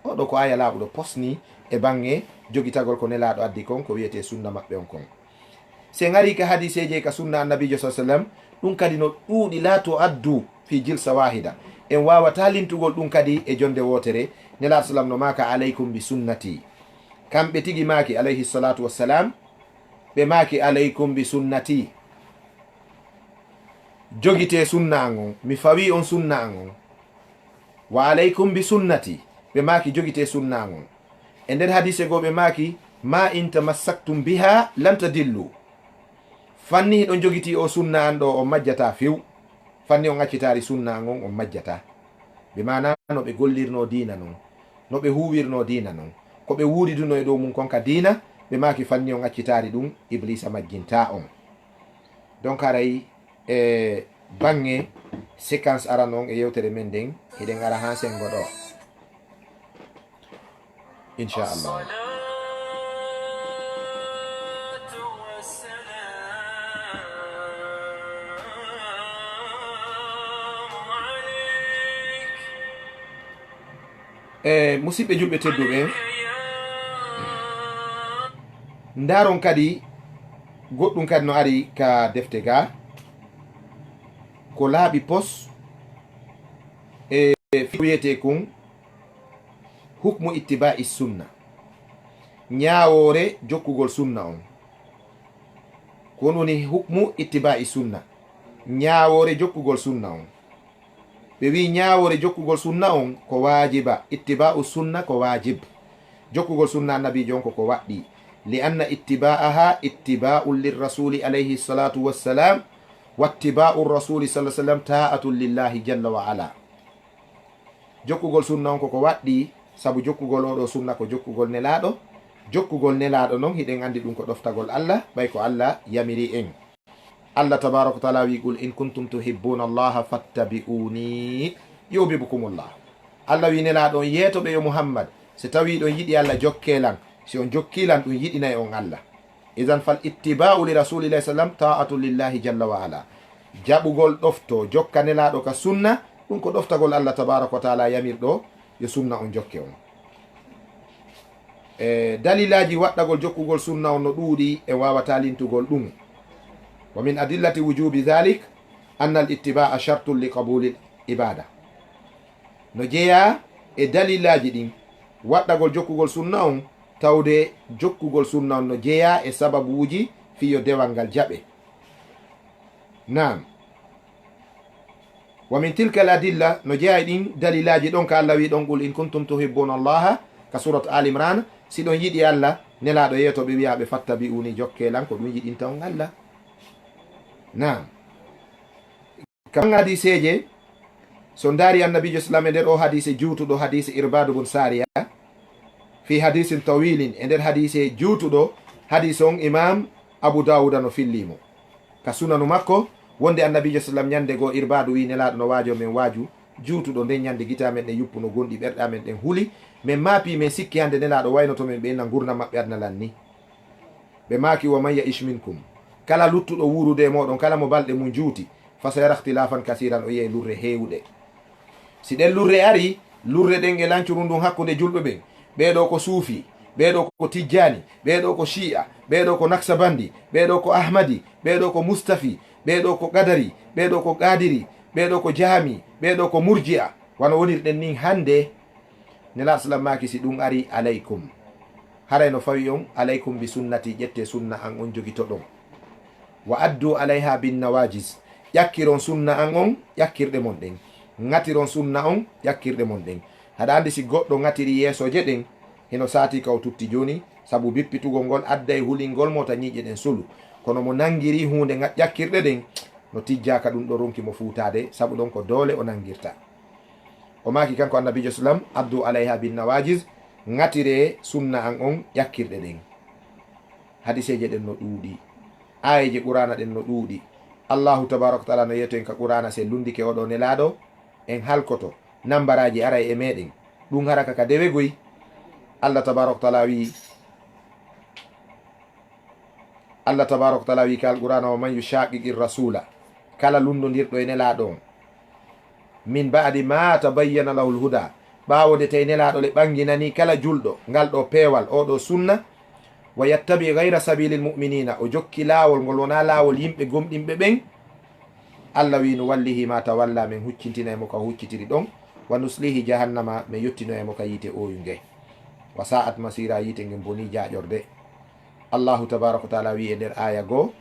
Oo ɗoo ko aya laaɓuɗo posni e baŋŋe jogitagol ko Nelaaɗo addi kon, ko wi'etee sunna maɓɓe on kon. Si en arii ka hadiiseeje ka sunna Annabiijo, sallallaahu alayhi wa sallam, ɗum kadi no ɗuuɗi, laa tu'addu fi jilsa waahida. En waawataa lintugol ɗum kadi e jonnde wootere. Nelaaɗo sallam no maaka, "Alaykum bi sunnati." Kamɓe tigi maaki, alayhi salaatu wassalaam, ɓe maaki, "Alaykum bi sunnati." Jogitee sunna an on, mi fawii on sunna an on. "Wa alaykum bi sunnati." Ɓe maaki, "Jogitee sunna an on." E nder hadiise goo ɓe maaki, "Ma in tamassaktum biha lan tadillu." Fanni hiɗon jogitii oo sunna an ɗoo, on majjataa few. Fanni on accitaari sunna an on, on majjataa. Bi maanaa no ɓe gollirnoo diina non, no ɓe huuwirnoo diina non, ko ɓe wuuridunoo e dow mun kon ka diina, ɓe maaki fanni on accitaari ɗum, Ibliisa majjintaa on. Donc haray e banŋe séquence arano on e yewtere men nden, hiɗen ara haa senngo ɗo. Inchallah. E musidɓe julɓe tedduɓe, ndaaron kadi goɗɗum kadi no ari ka defte ga, ko laaɓi pos e fi wiyete kun hukmu ittiba'i sunna, ñaawoore jokkugol sunna on. Ko on woni hukmu ittiba'i sunna, ñaawoore jokkugol sunna on. Ɓe wi'i ñaawoore jokkugol sunna on ko waajiba, ittiba'u sunna ko waajib. Jokkugol sunna annabiijo on ko ko waɗɗi. Li anna ittiba'aha ittiba'un lirrasuli alayhi salatu wassalam, wattiba'u rasuli sallallahu alaihi wasallam ta'atun lillahi jalla wa ala. Jokkugol sunna on ko ko waɗɗi, sabu jokkugol oɗo sunna ko jokkugol nelaaɗo. Jokkugol nelaaɗo non hiɗen andi ɗum ko ɗoftagol Allah, ɓay ko Allah yamiri en. Allah tabaraka wa taala wi, "Qul in kuntum tuhibbuna Allaha fattabi'uni yuhibbukumullah." Allah wi nelaaɗo on, yeeto ɓe yo Muhammad, si tawi ɗon yiɗi Allah, jokke lan. Si on jokki lan, ɗum yiɗinay on Allah. Idan fal ittiba'u li rasulillahi sallam ta'atun lillahi jalla wa ala. Jaɓugol ɗofto, jokka nelaaɗo ka sunna, ɗum ko ɗoftagol Allah tabaraka wa taala yamirɗo yo sunna on jokke on. E dalilaaji waɗɗagol jokkugol sunna on no ɗuuɗi, e waawata lintugol ɗum. Wa min adillati wujubi dhalik anna al ittiba'a shartun li qabulil ibada. No jeyaa e dalilaaji ɗin waɗɗagol jokkugol sunna on, tawde jokkugol sunna on no jeyaa e sababuuji fii yo dewal ngal jaɓe. Naam. Wa min tilka al adilla, no jeyaa e ɗin dalilaaji ɗon ka Allah wi ɗon, "Qul in kuntum tuhibbuna Allaha," ka surat Al Imran, si ɗon yiɗi Allah, nelaaɗo yeeto ɓe wi'aɓe, "Fattabi'uni," jokke lan, ko ɗum yiɗinta on Allah. Naam. Kam hadiseeje, so ndaari annabiijo sallam e nder o hadise juutuɗo, hadise Irbadu bun Sariya, fi hadisin tawilin, e nder hadise juutuɗo, hadis on Imam Abu Dawuda no filli mo. Ka sunanu makko, wonde annabiijo sallam ñande goo Irbadu wi nelaaɗo no waajo men waaju juutuɗo, nden ñande gita men ɗen yuppuno gonɗi, ɓerɗe amen ɗen huli, men maapi, men sikki hande nelaaɗo waynoto men ɓe na ngurndan maɓɓe aduna lan ni. Ɓe maaki, "Wa man ya'ish minkum," kala luttuɗo wuurude e mooɗon, kala mo balɗe mum juuti, "fa sayara ikhtilafan kasiran," o yi'ay lurre heewuɗe. Si ɗen lurre ari, lurre ɗen e lancuru ndun hakkunde julɓe ɓen, ɓee ɗoo ko suufi, ɓee ɗoo ko tijjaani, ɓee ɗoo ko shi'a, ɓee ɗoo ko naksabandi, ɓee ɗoo ko ahmadi, ɓee ɗoo ko mustafi, ɓee ɗoo ko qadari, ɓee ɗoo ko qaadiri, ɓee ɗoo ko jahami, ɓee ɗoo ko murji'a, wano wonirɗen nin hande. Nelaaɗo sallam maaki, si ɗum arii, alaykum, haray no fawi on, alaykum bi sunnati, ƴettee sunna an on jogitoɗon. Wa addu alayha bin nawajis, ƴakkiron sunna an on ƴakkirɗe mon ɗen, ŋatiron sunna on ƴakkirɗe mon ɗen. Haɗa anndi si goɗɗo ŋatiri yeesooje ɗen, hino saatii ka o tutti jooni, sabu bippitugol ngol adday hulingol mo ta ñiiƴe ɗen solu. Kono mo nanngiri huunde ŋa-, ƴakkirɗe ɗen, no tijjaa ka ɗum ɗo ronki mo fuutaade, sabu ɗon ko doole o nanngirta. O maaki kanko annabiijo sallam, "Addu alayha bin nawajis, ŋatiree sunna an on ƴakkirɗe ɗen." Hadiseeje ɗen no ɗuuɗi, aayeeje Qur'aana ɗen no ɗuuɗi. Allahu tabaaraka wa taala no yeeto en ka Qur'aana, si en lunndike oɗo nelaaɗo, en halkoto, nambaraaji aray e meɗen. Ɗum haraka ka dewe goy. Allah tabaaraka wa taala wi, Allah tabaaraka wa taala wi ka Alqur'aana, "Wa man yushaqiqir rasula," kala lunndondirɗo e nelaaɗo on, "min ba'di ma tabayyana lahul huda," ɓaawo nde tawi nelaaɗo le ɓannginani kala julɗo ngal ɗo peewal, o ɗo sunna, "wa yattabi ghayra sabilil mu'minina," o jokki laawol ngol wonaa laawol yimɓe gomɗinɓe ɓen, Allah wi, "nuwallihi ma tawalla," men huccintinay mo ka huccitiri ɗon, "wa nuslihi jahannama," men yottinoya mo ka yiite ooyunge, "wa sa'at masira," yiite ngen boni jaaƴorde. Allahu tabaaraka wa taala wi e nder aaya goo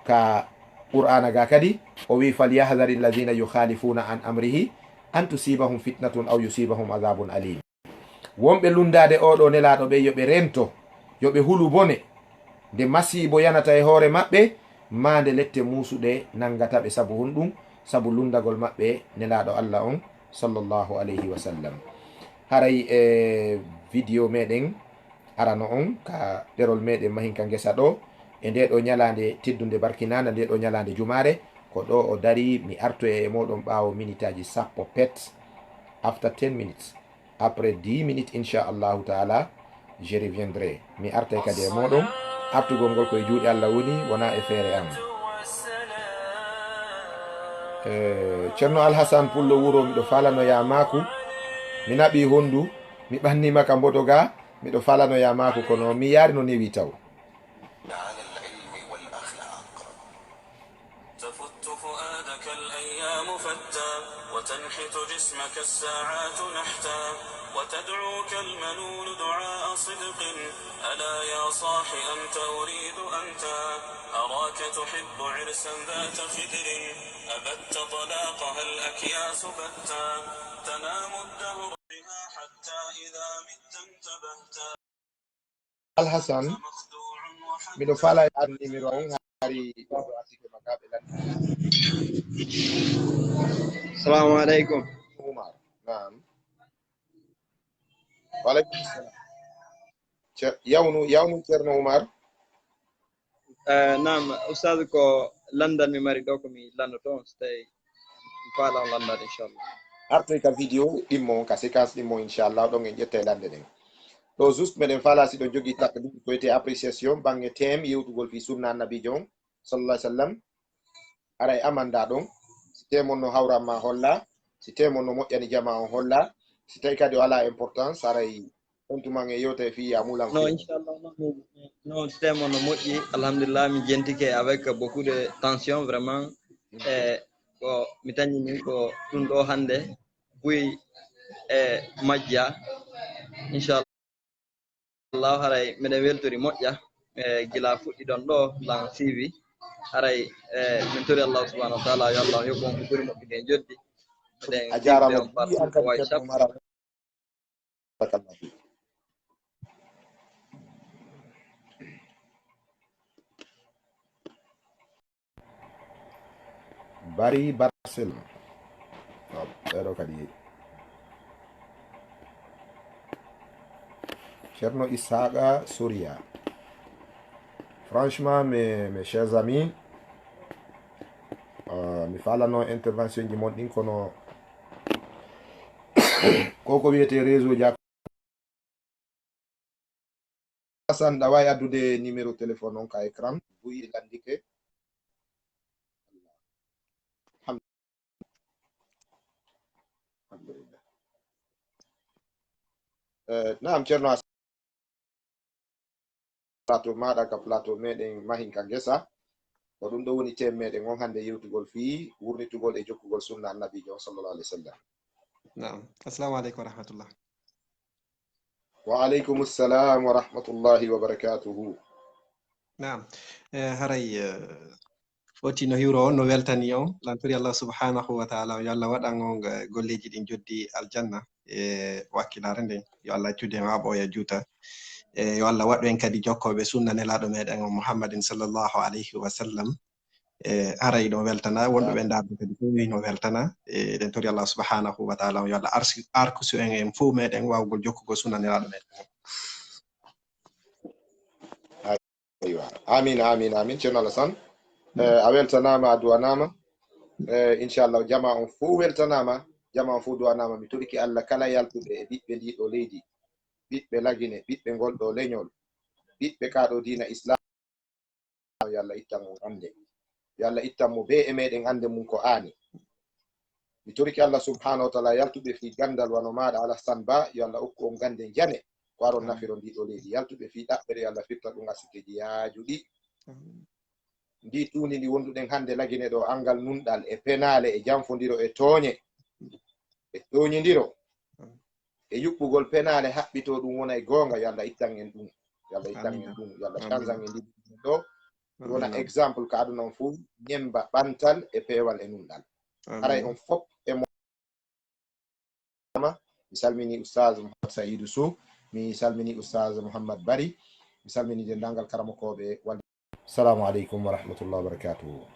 ka Qur'aana ga kadi, o wi, "Falyahdhari alladhina yukhalifuna an amrihi an tusibahum fitnatun aw yusibahum adhabun alim." Wonɓe lunndaade oɗo nelaaɗo ɓe, yo ɓe rento, yo ɓe hulu bone, nde masiibo yanata e hoore maɓɓe, maa nde lette muusuɗe nanngata ɓe sabu honɗum, sabu lunndagol maɓɓe nelaaɗo Allah on, sallallahu alayhi wa sallam. Haray e video meɗen arano on ka ɗerol meɗen mahin ka ngesa ɗo, e nde ɗo ñalaande teddunde barkinaande, nde ɗo ñalaande jumaare. Ko ɗo o dari, mi artoya e mooɗon ɓaawo minitaaji sappo pet, after ten minutes. Après dix minutes, inchallahu taala, je reviendrai. Mi artay kadi e mooɗon. Artugol ngol ko e juuɗe Allah woni, wonaa e feere am. Eh, Ceerno Alhasan Pullo Wuro, miɗo faalanoyaa maaku. Mi naɓii honndu, mi ɓanniima ka mboto ga, miɗo faalanoyaa maaku, kono mi yaari no newi taw. على العلم والأخلاق. تفت فؤادك الأيام فتا، وتنحت جسمك الساعات نحتا، وتدعوك المنون دعاء صدق. ألا يا صاح أنت أريد أنت، أراك تحب عرسا ذات خدر، أبت طلاقها الأكياس بتا، تنام الدهر بها حتى إذا مت انتبهتا. Alhasan, miɗo faalaa e an numéro on, hari ɗo ɗo artike makaaɓe lan. Salamu aleykum. Umar. Naam. Wa aleykum salam. Ce-, yawnu, yawnu Ceerno Umar. Eh, naam, Ustaz, ko landal mi mari ɗo, ko mi landoto on, so tawi mi faala on landade, inchallah. Artoy ka vidéo ɗimmo on, ka séquence ɗimmo, inchallah, ɗon en ƴettay lande ɗen. Ɗo juste meɗen faala si ɗo jogii takdim, ko wiyetee appréciation, bange thème yewtugol fii sunna annabiijo on, sallallahu alaihi wasallam. Aray amanda ɗon, si thème on no hawran ma holla, si thème on no moƴƴani jama on holla, si tawi kadi o alaa importance, aray on tuman e yewta e fii ya mulan. Non, fii inchallah, non, non, thème on no moƴƴi, alhamdulillah, mi jentike avec beaucoup de tension, vraiment. Mm. E ko mi tañi min ko ɗum ɗo hannde buy e majja, inchallah, haray miɗen weltori moƴƴa, e gila fuɗɗi ɗon ɗo lan siiwi, haray, e min tori Allah subhanahu wa taala, yo Allah yoɓ on ko ɓuri moƴƴude e joddi. Miɗen a jaaraama, on partout ko wawi Ceerno Umar. Barakallah fiik. Bari Barcelone. Waaw, ɓeɗo kadi. Ceerno Isaaqa Soriya. Franchement, mes, mes chers amis, euh, mi faalano intervention ji mon ɗin, kono ko ko wiyetee réseau ja Asan, ɗa waawi addude numéro téléphone on ka écran, buy landike. Alhamdulillah. Eh, naam, Ceerno Asan. Plateau maaɗa ka plateau meɗen Mahin ka ngesa. Ko ɗum ɗo woni thème meɗen on hannde, yewtugol fii wurnitugol e jokkugol sunna annabiijo on sallallahu alaihi wasallam. Naam. Assalamu alaikum wa rahmatullah. Wa alaikum assalam wa rahmatullahi wa barakatuhu. Naam. Eh, haray, eh, foti no hiwro on, no weltani on. Lan tori Allah subhanahu wa ta'ala, yo Allah waɗan on, eh, golleeji ɗin joddi aljanna e wakkilaare nden. Yo Allah accude en haa ɓooya juuta. E yo Allah waɗu en kadi jokkooɓe sunna Nelaaɗo meɗen on Muhammadin sallallahu alayhi wa sallam. E haray no weltana, wonɓe ɓe ndaarde kadi fof wi no weltana. E eɗen tori Allah subhanahu wa ta'ala, yo Allah arsi-, arkusu en, en fof meɗen waawgol jokkugol sunna Nelaaɗo meɗen on. Aywa. Amin, amin, amin. Ceerno Alassane. Eh, a weltanaama, a duwanaama. Eh, inchallah, jama on fof weltanaama, jama on fof duwanaama. Mi torike Allah kala yaltuɓe e ɓiɓɓe ndii ɗo leydi, ɓiɓɓe Lagine, ɓiɓɓe ngol ɗo leñol, ɓiɓɓe kaa ɗo diina Islam. Yo Allah ittan on annde. Yo Allah ittan mo bee e meɗen annde mum ko aani. Mi torike Allah subhanahu wa ta'ala yaltuɓe fii ganndal wano maaɗa Alassane Ba, yo Allah okku on gannde njane, ko aron nafiro ndii ɗo leydi. Yaltuɓe fii ɗaɓɓere, yo Allah firta ɗum arsikeeji yaajuɗi. Ndii tuundi ndi wonduɗen hannde Lagine ɗo, anngal nunɗal e penaale e janfondiro e tooñe, e tooñindiro, e yuɓɓugol penaale haɓɓitoo ɗum wona e goonga, yo Allah ittan en ɗum. Yo Allah ittan en ɗum. Yo Allah canzan en ndii ɗo. Wona exemple ka aduna on fof, ñemba ɓantal e peewal e nunɗal. Haray on fof e mo. Mi salmini Oustaz Mouhammad Saïdou Sow, mi salmini Oustaz Mouhammad Bari, mi salmini denndaangal karamokooɓe wal. Assalamu aleykum wa rahmatullahi wa barakatuhu.